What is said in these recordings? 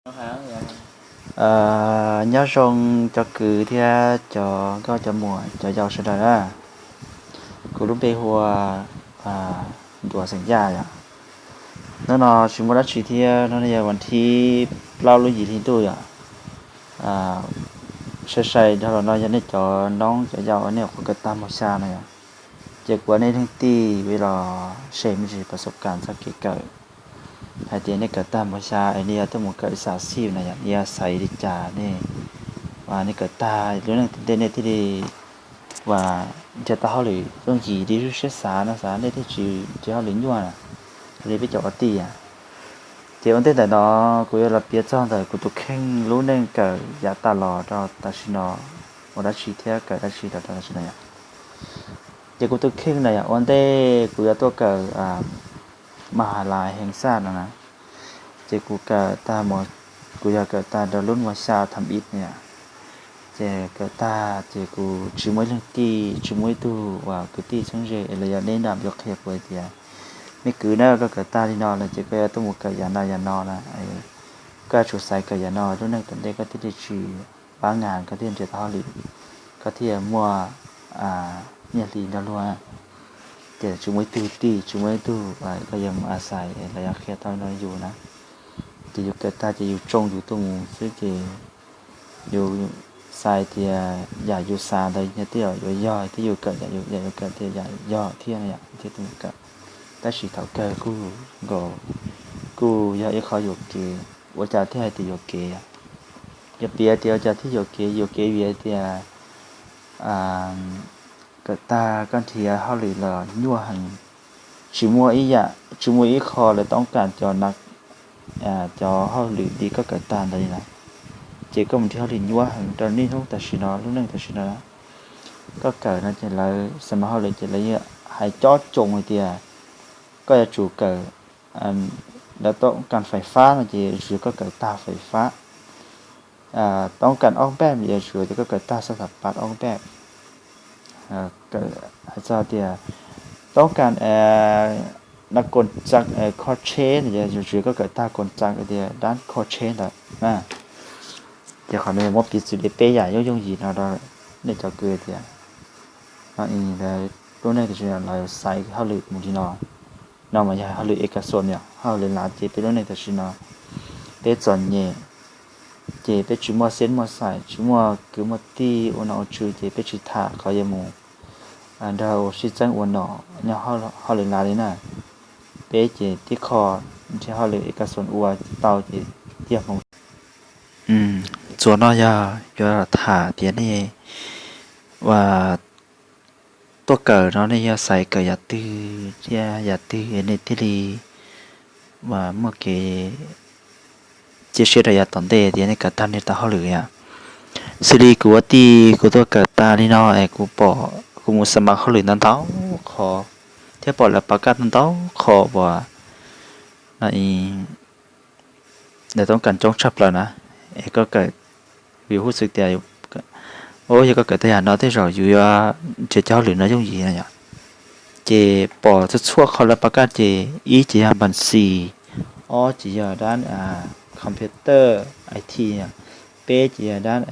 Nyob zoo cov kwv thiab cov nkauj cov muam cov yau sawv daws na. Kuv lub npe hu ua Nruas xeem Yaj yom. Hnub no tsis muaj dab tsi thiab, hnub no yog vas thib plaub lub yim hli ntuj yom. Sai sai dhau los no yog nej cov noob cov yau nej nyuam qhuav kawm tag mos xya no yom. Ces kuv ua nej leej tij los share me ntsis pas xov kas txog kev kawm, hais tias nej kawm tag mos xya es nej yuav tuaj mus kawm xav xiv na yom, nej yuav xaiv li cas nej, nej kawm tag lub neej tom ntej nej thiaj li ua nrhiav tau hauj lwm yooj yim li lub siab xav no, xav nej thiaj tsis nrhiav hauj lwm nyuaj na, li peb cov ua tij. Ces ua ntej ntawm no kuv yuav los piav txog ntawm kuv tus kheej lub neej kawm yav tas los rau tam sim no, ua dab tsi thiab kawm dab tsi los rau tam sim no yom. Ces kuv tus kheej na yom, ua ntej kuv yuav tuaj kawm mas has las heev xaj no na, ces kuv kawm tag, kuv yog kawm tag rau lub mos xya tham ib na yom. Ces kawm tag ces kuv tsis muaj ib leej tij, tsis muaj ib tug uas kwv tij txheeb ze es los yog neb nram yuav qhia kuv hais tias, me kwv na, koj kawm tag li no lawm ces koj yuav tuaj mus kawm yam no yam no na, koj yuav tsum xaiv kawm yam no, lub neej tom ntej koj thiaj li tsis pab ngas, koj thiaj nrhiav tau hauj lwm, koj thiaj muaj nyiaj hli nrog luag. Ces tsis muaj ib tug tij, tsis muaj ib tug koj yuav mus a xais los yog qhia tau no yus na. Ces yus kawm tag ces yus tsoo yus tuaj mus xwb ces yus xav tias yam yus xav ntawd yog tej yam yuav yog thiab, yus kawm yam yus kawm tias yam yog thiab no yom, thiaj tuaj mus kawm. Tab sis thaum kawg kuj nkaus, kuj yog ib qho yuam kev. Ua cas thiaj hais tias yuam kev? Yog piav tias ua cas thiaj yuam kev, yuam kev vim hais tias kawm tag koj nrhiav hauj lwm los nyuaj heev, tsis muaj ib yam, tsis muaj ib qho lawv toob kas cov, cov hauj lwm li koj kawm tag ntawd li na. Ces koj mus nrhiav hauj lwm nyuaj heev rau niaj hnub tam sim no, lub neej tam sim no. Koj kawm no ces lawv xa mas hauj lwm ces lawv hais cob coos hais tias koj yuav tsum kawm, lawv toob kas fais fab no ces yuav tsum koj kawm tag fais fab. Toob kas ob npaj yuav tsum tias koj kawm tag xab thas pas ob npaj. Hais txog tias toob kas na, koos txaj, kho tsheb no ces yuav tsum koj kawm tag koos txaj tias dab kho tsheb ntawd na. Ces qhov no muab piv txwv li peb yam yooj yooj yim no rau nej cov kwv tias, no lub neej tam sim no lawv xaiv hauj lwm mus li no, no mas yog hauj lwm es kas xos yom, hauj lwm lav ces peb lub neej tam sim no peb txom nyem, ces peb tsis muaj xeeb muaj xais, tsis muaj kwv muaj tij ua nom ua tswv ces peb tsis tham qhov yuav mus nrog ua sib txeeb ua nom nyob hauj lwm lav li na. Peb ces tib qho nrhiav hauj lwm es kas xos ua tau ces tiag hmoov. Txuas no yog yuav tham tias nej ua tuaj kawm no nej yuav xaiv kawm yam twg thiab yam twg nej thiaj li muaj kev cia siab rau yav tom ntej tias nej kawm tag nej tau hauj lwm yom. Xws li kuv ua tij kuv tuaj kawm tag li no es kuv pom, kuv mus xa mas hauj lwm ntau ntau qhov thiab pom lawv pas kaj ntau ntau qhov uas no lawv toob kas coob tshaj plaws na. Es koj kawm, vim huj xwm tias, o, yog koj kawm tag yam no tej zaum yus yuav nrhiav cov hauj lwm no yooj yim no yom. Ces pom txhua txhua qhov lawv pas kaj ces ib ces yog npas xis, ob ces yog dab computer I T, peb ces yog dab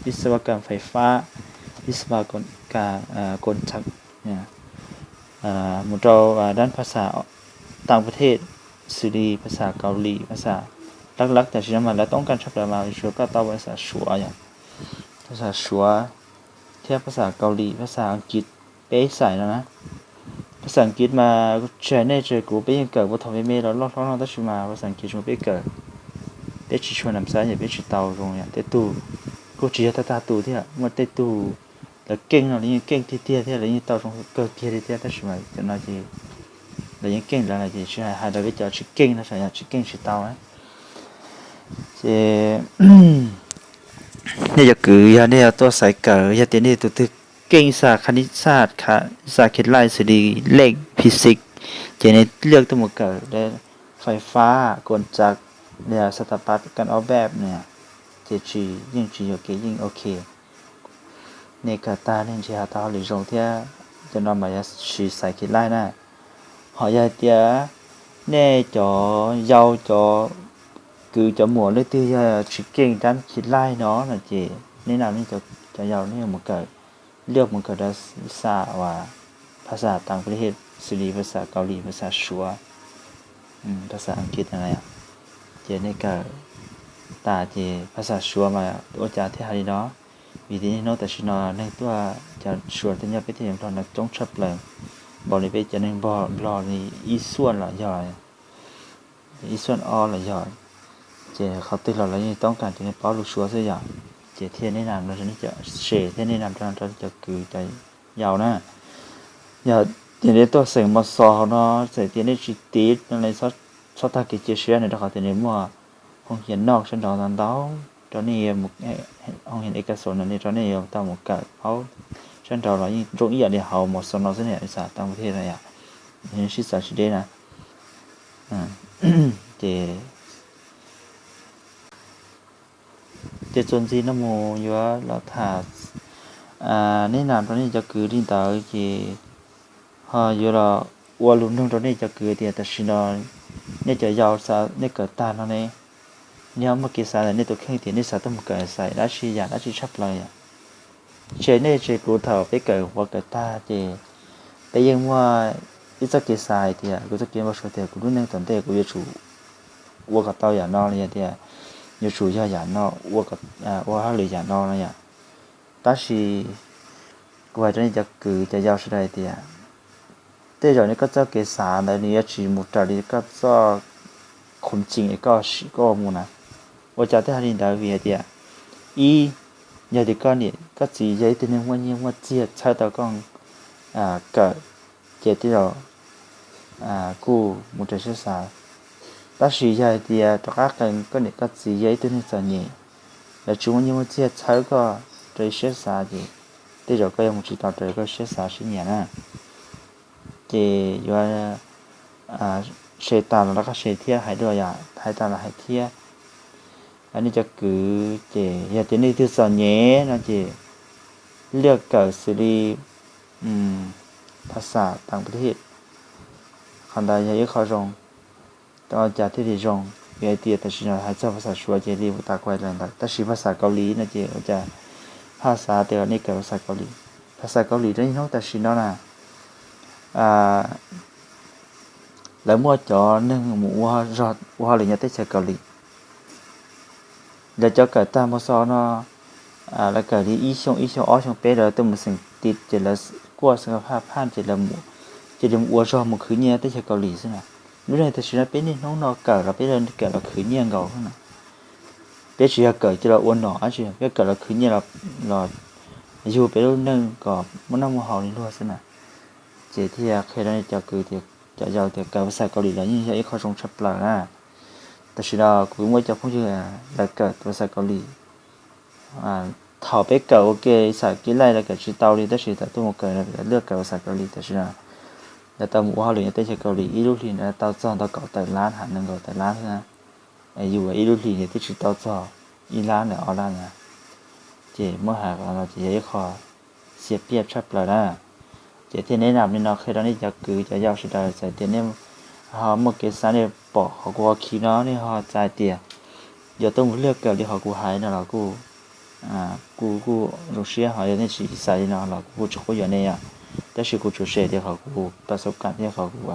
vis va kam fais fab, vis va kam kontakt, mus rau dab phas xas tam pas thej, xws li phas xas Kaus Lim, phas xas Laj Laj, tam sim no mas lawv toob kas tshaj plaws mas yuav tsum koj tau phas xas Suav yom, phas xas Suav thiab phas xas Kaus Lim, phas xas Askiv peb xais no na. Phas xas Askiv mas tsis hais nej tsis hais kuv peb yeej kawm puag thaum me me los loj hlob no tab sis mas phas xas Askiv tsis muaj peb kawm, peb tsis tshua nam xab yom, peb tsis tau zoo yom. Tej tug kuj tsis yog tag tag tus thiab, muaj tej tug lawv keej no lawv yeej keej tiag tiag thiab lawv yeej tau zoo kawg kiag li thiab, tab sis mas cov no ces lawv yeej keej lawv lawm ces tsis hais rau peb cov tsis keej no, yog tsis keej tsis tau. Ces nej cov kwv yog nej yuav tuaj xaiv kawm, yog tias nej tus twg keej xa khas nij xaj, xa khiv laij xws li lej, phi xiv, ces nej liaj tuaj mus kawm fais fab, koos txaj, li xa tas pab kan ob npaj no, ces tsis, yeej tsis yuam kev, yeej ok. Nej kawm tag nej nrhiav tau hauj lwm zoo thiab, cov no mas yog siv xaiv khiv laij na. Ho yog hais tias nej cov yau cov kwv cov muam leej twg yog tsis keej dab tsis laij no no ces nej nam nej cov yau nej mus kawm, lwj mus kawm dav xa uas phas xas tas pes xws li phas xas Kaus Lim, phas xas Suav, phas xas Askiv na. Ces nej kawm tas ces phas xas Suav mas ua cas thiaj hais li no? Vim tias niaj hnub tam sim no neeg tuaj cov Suav tuaj nyob peb teb chaws Nplog no coob tshaj plaws, npaum li peb cov neeg Nplog li ib xuaj los yog, ib xuaj ob los yog, ces qhov twg los lawv yeej toob kas ces nej paub lus Suav xwb yom. Ces thiaj nej nam rau nej cov se thiab nej nam rau nej cov kwv cov yau na. Yog tias nej tuaj xeem Mos Xos hauv no txawm tias nej tsis tiv no los txhob tag kev cia siab na, rau qhov tias nws muaj hoo hias noj sab nraud ntau ntau rau nej, hoo hias es kas xos no nej rau nej yuav tau mus kawm paub sab nraud los yeej zoo ib yam li hauv Mos Xos no xwb ne, xav tau thiaj na yom. Sib xav tsis deb na. Ces ces txuas ntxiv no mus yuav los tham, nej nam rau nej cov kwv li ntawd ces ho yuav los ua lus nug rau nej cov kwv tias tam sim no nej cov yau nej kawm tag no ne, nej ho muaj kev xav ntawm nej tus kheej tias nej xav tuaj mus kawm xav dab tsi yam dab tsi tshaj plaws yom. Ces nej tsis kuv thaum peb kawm ua kawm tag ces peb yeej muaj ib txoj kev xav hais tias kuv txoj kev npau suav tias kuv lub neej tom ntej kuv yuav tsum ua kom tau yam no los yog tias yuav tsum yog yam no, ua hauj lwm yam no no yom. Tab sis kuv hais rau nej cov kwv cov yau sawv daws hais tias tej zaum li koj txoj kev xav ntawd nws yuav tsis mus raws li koj txoj khoom ceem es koj sim koj ua mus na. Ua cas thiaj hais li ntawd? Vim hais tias ib, yog tias koj niam koj txiv yog ib tug neeg muaj nyiaj muaj txiag txhawb tau koj kawm ces tej zaum kuj mus raws siab xav. Tab sis yog hais tias rov qab qees koj niam koj txiv yog ib tug neeg txom nyem, lawv tsis muaj nyiaj muaj txiag txhawb koj raws siab xav ces tej zaum koj yuav mus tsis tau raws koj siab xav siab nyiam na. Ces yuav se tas los rov qab se thiab, hais dua yom, hais tas los hais thiab. Nej cov kwv ces yog tias nej twg txom nyem no ces liaj kawm xws li phas xas tas pes, qhov ntawd yog ib qho zoo. Ua cas thiaj li zoo? Vim hais tias tam sim no hais txog phas xas Suav ces li tas kuv hais ntawd, tab sis phas xas Kaus Lim no ces ua cas phas xas tias nej kawm phas xas Kaus Lim, phas xas Kaus Lim rau niaj hnub tam sim no na lawv muaj cov neeg mus ua hauj lwm nyob teb chaws Kaus Lim. Lawv cov kawm tag Mos Xos no, lawv kawm li ib xyoo ib xyoo ob xyoo peb lawv tuaj mus xeem tiv ces lawv kuaj xeem phaj phaj ces lawv mus, ces lawv mus ua zog mus khwv nyiaj teb chaws Kaus Lim xwb na. Lub neej tam sim no peb niaj hnub no kawm los peb kawm los khwv nyiaj nkaus xwb na. Peb tsis yog kawm cia los ua nom dab tsi, peb kawm los khwv nyiaj los yug peb lub neej kom muaj noj muaj haus li luag xwb na. Ces thiaj qhia rau nej cov kwv cov yau tias kawm phas xas Kaus Lim los yeej yog ib qho zoo tshaj plaws na. Tam sim no kuv muaj ib cov phooj ywg lawv kawm phas xas Kaus Lim, thaum peb kawm ua ke xam kev laij lawv kawm tsis tau li, tab sis thaum tuaj mus kawm lawv liaj kawm phas xas Kaus Lim tam sim no lawv tau mus ua hauj lwm nyob teb chaws Kaus Lim ib lub hlis lawv tau txog ntau kaum tawm lab, nees nkaum tawm lab xwb na. Yus ib lub hlis twb tsis tau txog ib lab ntawm ob lab na. Ces muab hais qhov no ces yog ib qho xiam piaj tshaj plaws na. Ces thiaj neb nam li no qhia rau nej cov kwv cov yau sawv daws, txawm tias nej ho muaj kev xav nej pom qhov kuv khi no nej ho txais tias yuav tuaj mus liaj kawm li qhov kuv hais no los kuj, kuj kuj zoo siab, ho yog nej tsis xav li no los kuv kuj tsis quab yuam nej os. Tab sis kuv tsuas share tias qhov kuv pas xub kam thiab qhov kuv,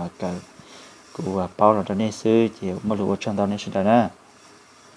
kuv paub los rau nej xwb, ces muaj lus ua tsaug ntau nej sawv daws na.